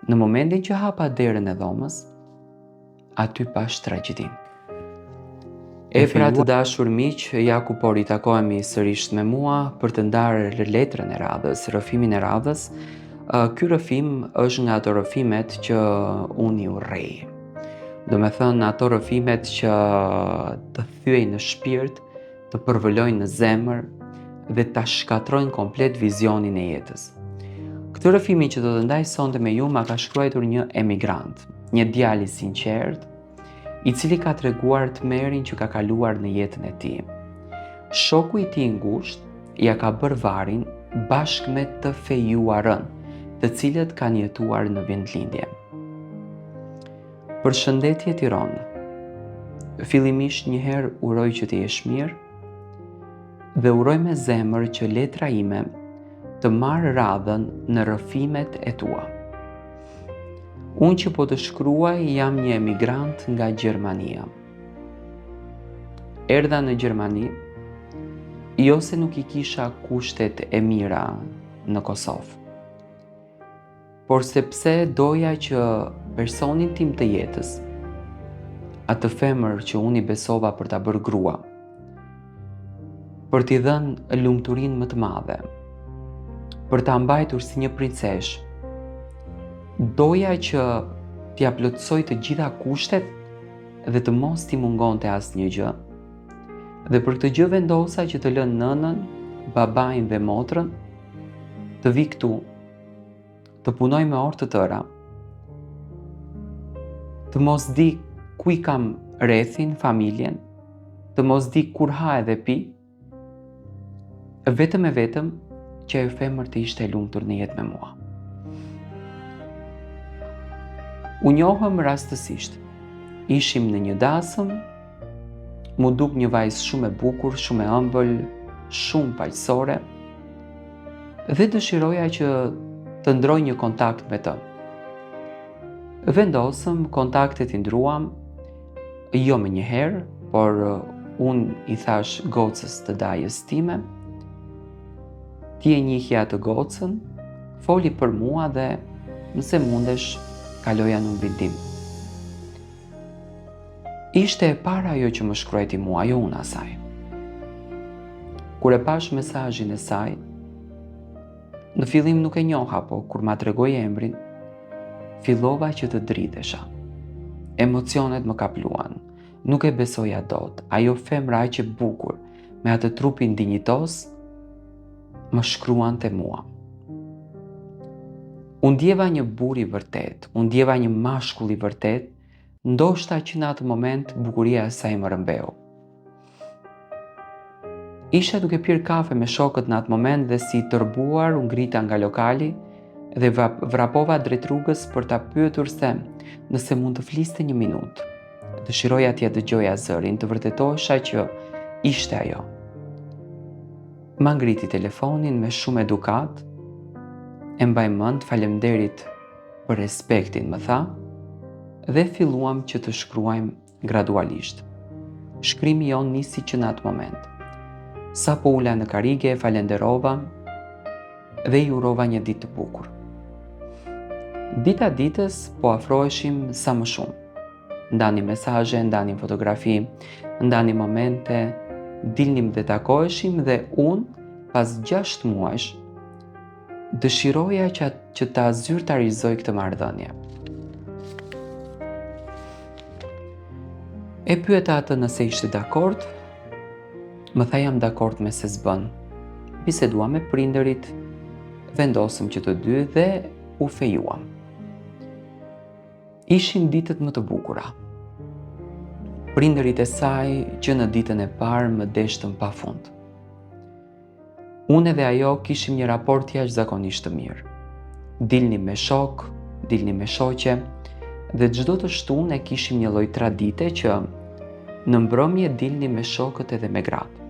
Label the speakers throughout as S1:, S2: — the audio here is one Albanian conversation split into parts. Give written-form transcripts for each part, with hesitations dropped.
S1: Në momentin që hapa derën e dhomës, aty pashë tragjedinë. E pra të dashur miq, ja ku po ritakohemi sërish me mua për të ndarë letrën e radhës, rrëfimin e radhës. Ky rrëfim është nga ato rrëfimet që unë i urrej. Domethënë ato rrëfimet që të thyejnë në shpirt, të përvëlojnë në zemër dhe ta shkatërrojnë komplet vizionin e jetës. Këtë rrëfimin që do të ndaj sonte me ju ma ka shkruajtur një emigrant, një djalë i sinqertë, i cili ka treguar tmerrin që ka kaluar në jetën e tij. Shoku i tij i ngushtë ia ka bërë varrin bashkë me të fejuarën, të cilët kanë jetuar në vendlindje. Përshëndetje Tiron. Fillimisht një herë uroj që të jesh mirë dhe uroj me zemër që letra ime të marrë radhën në rrëfimet e tua. Unë që po të shkruaj jam një emigrant nga Gjermania. Erdha në Gjermani, jo se nuk i kisha kushtet e mira në Kosovë. por sepse doja që personin tim të jetës, atë femër që unë i besova për ta bërë grua, për t'i dhënë lumturinë më të madhe, për ta mbajtur si një princeshë, doja që t'ia plotësoj të gjitha kushtet dhe të mos t'i mungonte asnjë gjë. Dhe për këtë gjë vendosa që të lë nënën, babain dhe motrën, të vij këtu të punoj me orë të tëra, të mos di ku i kam rrethin, familjen, të mos di kur ha edhe pi, vetëm e vetëm që ajo femër të ishte e lumtur në jetë me mua. U njohëm rastësisht. Ishim në një dasëm, m'u duk një vajzë shumë e bukur, shumë e ëmbël, shumë paqësore, dhe dëshiroja që të ndërroj një kontakt me të. Vendosëm, kontaktet i ndërruam, jo menjëherë, por unë i thashë gocës të dajës time, ti e njihje atë gocën, foli për mua dhe nëse mundesh, kaloja numrin tim. Ishte e para ajo që më shkruajti mua, jo unë asaj. Kur e pashë mesazhin e saj, në fillim nuk e njoha, po kur ma tregoi emrin, fillova që të dridhesha. Emocionet më kapluan, nuk e besoja dot, ajo femra aq e bukur, me atë trupin dinjitoz, më shkruante mua. U ndjeva një burrë i vërtetë, u ndjeva një mashkull i vërtetë, ndoshta që në atë moment bukuria e saj më rrëmbeu. Isha duke pirë kafe me shokët në atë moment dhe si i tërbuar u ngrita nga lokali dhe vrapova drejt rrugës për ta pyetur se nëse mund të fliste një minutë. Dëshiroja t'ia dëgjoja zërin, të vërtetohesha që ishte ajo. Ma ngriti telefonin me shumë edukatë, e mbaj mend faleminderit për respektin, më tha, dhe filluam që të shkruajmë gradualisht. Shkrimi jonë nisi që në atë moment. Sapo u ula në karrige e falenderova dhe i urova një ditë të bukur. Dita ditës po afroheshim sa më shumë. Ndanim mesazhe, ndanim fotografi, ndanim momente, dilnim dhe takoheshim dhe unë, pas 6 muajsh, dëshiroja që, që ta zyrtarizoj këtë marrëdhënie. E pyeta atë nëse ishte dakord, më tha jam dakord me se s'bën. Biseduam me prindërit, vendosëm që të dy dhe u fejuam. Ishin ditët më të bukura. Prindërit e saj që në ditën e parë më deshtën pa fund. Unë dhe ajo kishim një raport jashtëzakonisht të mirë. Dilnim me shokë, dilnim me shoqe dhe çdo të shtunë e kishim një lloj tradite që në mbrëmje dilnim me shokët edhe me gratë.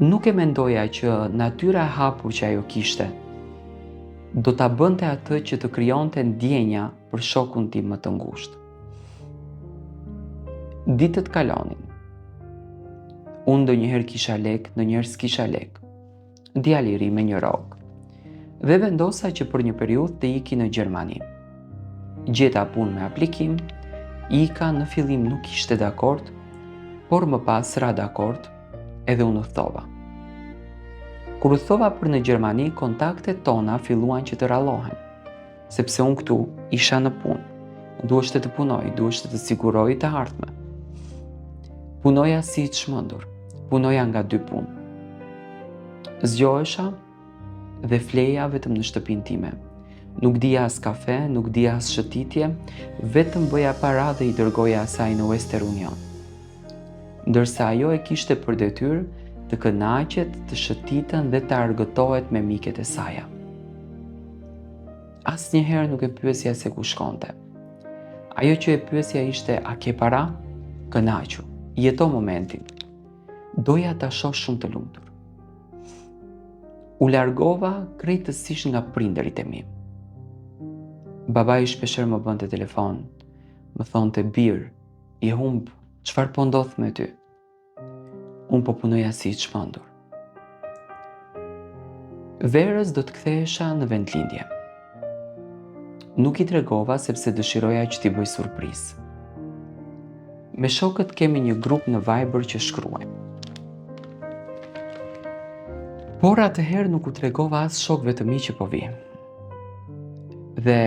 S1: Nuk e mendoja që natyra e hapur që ajo kishte do ta bënte atë që të krijonte ndjenja për shokun tim më të ngushtë. Ditët kalonin. Unë ndonjëherë kisha lek, ndonjëherë s'kisha lek. Djalë i ri me një rrogë. Dhe vendosa që për një periudhë të iki në Gjermani. Gjeta punë me aplikim, ika në fillim nuk ishte dakord, por më pas ra dakord edhe unë udhëtova. Kur udhëtova për në Gjermani, kontaktet tona filluan që të rrallohen, sepse unë këtu isha në punë. Duheshte të punoj, duheshte të siguroj të ardhme. Punoja si i çmendur, punoja nga dy punë. Zgjohesha dhe fleja vetëm në shtëpinë time. Nuk dija as kafe, nuk dija as shëtitje, vetëm bëja para dhe i dërgoja asaj në Western Union. Ndërsa ajo e kishte për detyrë të kënaqet, të shëtitën dhe të argëtohet me miket e saja. Asnjëherë nuk e pyesja se ku shkonte. Ajo që e pyesja ishte a ke para? Kënaqu, jeto momentin. Doja ta shoh shumë të lumtur. U largova krejtësisht nga prindërit e mi. Babai shpeshherë më bënte telefon, më thonte bir, Je humb, çfarë po ndodh me ty? Unë po punoja si i çmendur. Verës do të kthehesha në vendlindje. Nuk i tregova sepse dëshiroja që t'i bëj surprizë. Me shokët kemi një grup në Viber që shkruajmë. Por atëherë nuk u tregova as shokëve të mi që po vij. Dhe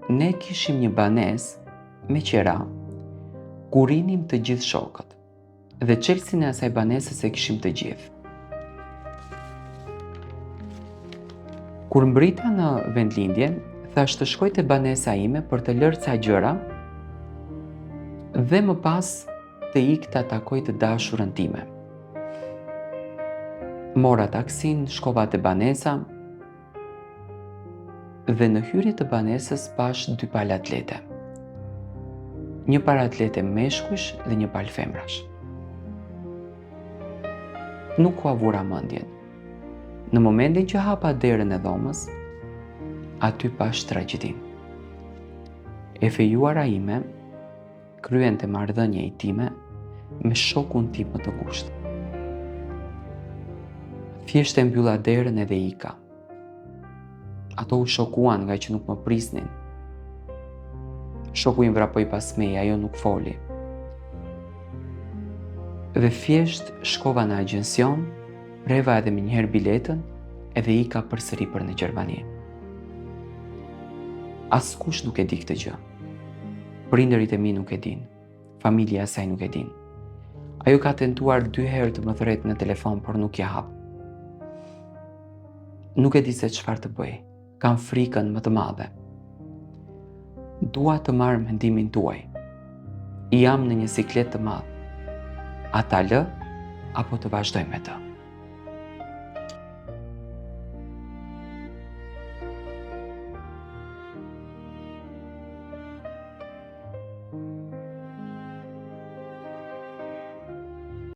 S1: ne kishim një banesë me qera, ku rrinim të gjithë shokët, dhe çelësin e asaj banesës e kishim të gjithë. Kur mbërrita në vendlindje, thashë të shkoj te banesa ime për të lërë ca gjëra dhe më pas të ik ta takoj të dashurën time. Mora taksin, shkova te banesa, Dhe në hyrje të banesës pashë dy palë atlete. Një palë atlete meshkujsh dhe një palë femrash. Nuk ua vura mendjen. Në momentin që hapa derën e dhomës, aty pashë tragjedinë. E fejuara ime kryente marrëdhënie intime me shokun tim më të ngushtë. Thjesht e mbylla derën edhe ika. Ato u shokuan ngaqë nuk më prisnin. Shoku im vrapoi pas meje, ajo nuk foli. Dhe thjesht shkova në agjencion, preva edhe menjëherë biletën, edhe ika përsëri për në Gjermani. Askush nuk e di këtë gjë. Prindërit e mi nuk e dinë. Familja e saj nuk e din. Ajo ka tentuar dy herë të më thërret në telefon, por nuk ia hap. Nuk e di se çfarë të bëj. Kam frikën më të madhe. Dua të marr mendimin tuaj. Jam në një siklet të madh. A ta lë apo të vazhdoj me të?